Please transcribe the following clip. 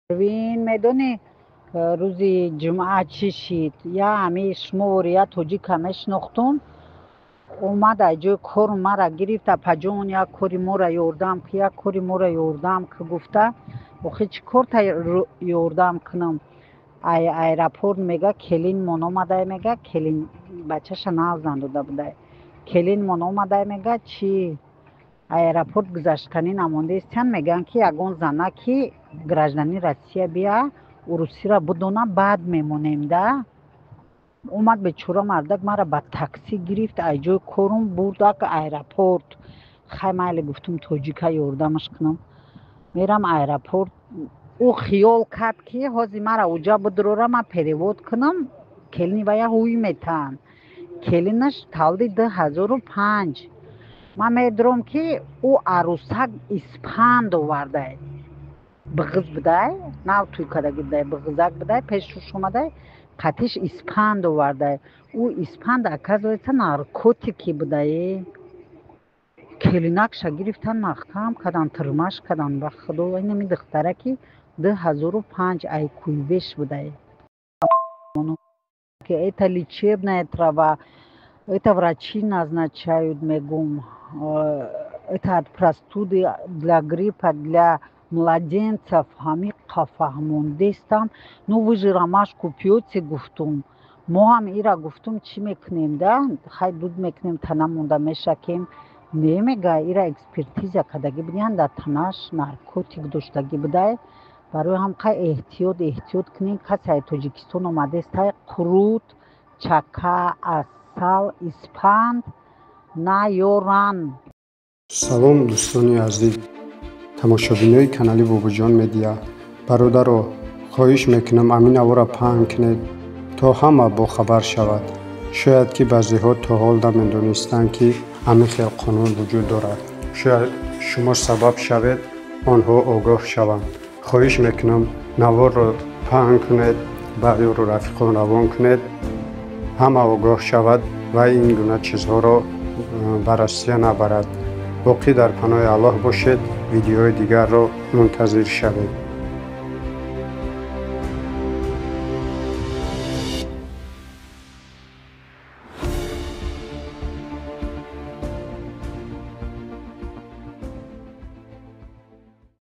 Парвин, медонӣ, рӯзи ҷумъа чӣ шид? Я ҳами шумовори я тоҷика мешинохтум, омад, ай ҷои кор мара гирифт: «Апаҷон, як кори моро ёрдам ки, як кори моро ёрдам ки», гуфта. Охи, чӣ корта ёрдам кунам? Ай аэропорт, мега, келинмон омадай, мега, келин бачаша нав дода будай, келинмон омадай, мега, чи аэропорт гузаштанӣ намондаистян, мегӯянд, ки ягон занаки гражданин Россия бия, урусиро бидона, баъд мемонем да. Омад, бечора мардак мара ба таксӣ гирифт, ай ҷои корум бурдак аэропорт. Хай, майли, гуфтум, тоҷика ёрдамаш кунам. Мерам аэропорт, ӯ хиёл кард, ки ҳозир мара уҷа бидурора, ман перевод кунам, келини вая ҳуй метаҳанд. Келинаш тавлиди 2005. Ман медуром, ки ӯ арӯсак испанд овардай, бағиз будай, нав тӯй кардаги будай, бағизак будай, пешуш омадай, қатиш испанд овардай. Ӯ испанд, оказывается, наркотики будае. Келинакша гирифтан, маҳкам кардан, тирмаш кардан. Ба худо, инами духтараки 2005 ай Куйбеш будай. «Это лечебная трава, это врачи назначают, — мегум, — это от простуды, для гриппа, для младенцев». Ҳамиқа фаҳмондестам. «Ну, вы же ромашку пьёте», — гуфтум. Мо ҳам ира, гуфтум, чӣ мекунем да, хай, дуд мекунем, тана монда мешакем. Не, мега, ира экспертиза кардагӣ будиян, дар танаш наркотик доштагӣ будай. Барои ҳам қай эҳтиёт, эҳтиёт кунем. Касе ай Тоҷикистон омадестай, қурут, чака, асал, испанд наёран. Салом, дӯстони азиз, тамошобинои канали Бобоҷон Медиа. Бародаро, хоҳиш мекунам, амин навора паҳн кунед, то ҳама бохабар шавад. Шояд ки баъзеҳо то ҳол намедонистанд, ки ҳамин хел қонун вуҷуд дорад. Шояд шумо сабаб шавед, онҳо огоҳ шаванд. Хоҳиш мекунам, наворро паҳн кунед, ба ёру рафиқон равон кунед, ҳама огоҳ шавад ва ин гуна чизҳоро ба Россия набарад. Боқӣ дар паноҳи Аллоҳ бошед, видеои дигарро мунтазир шавед.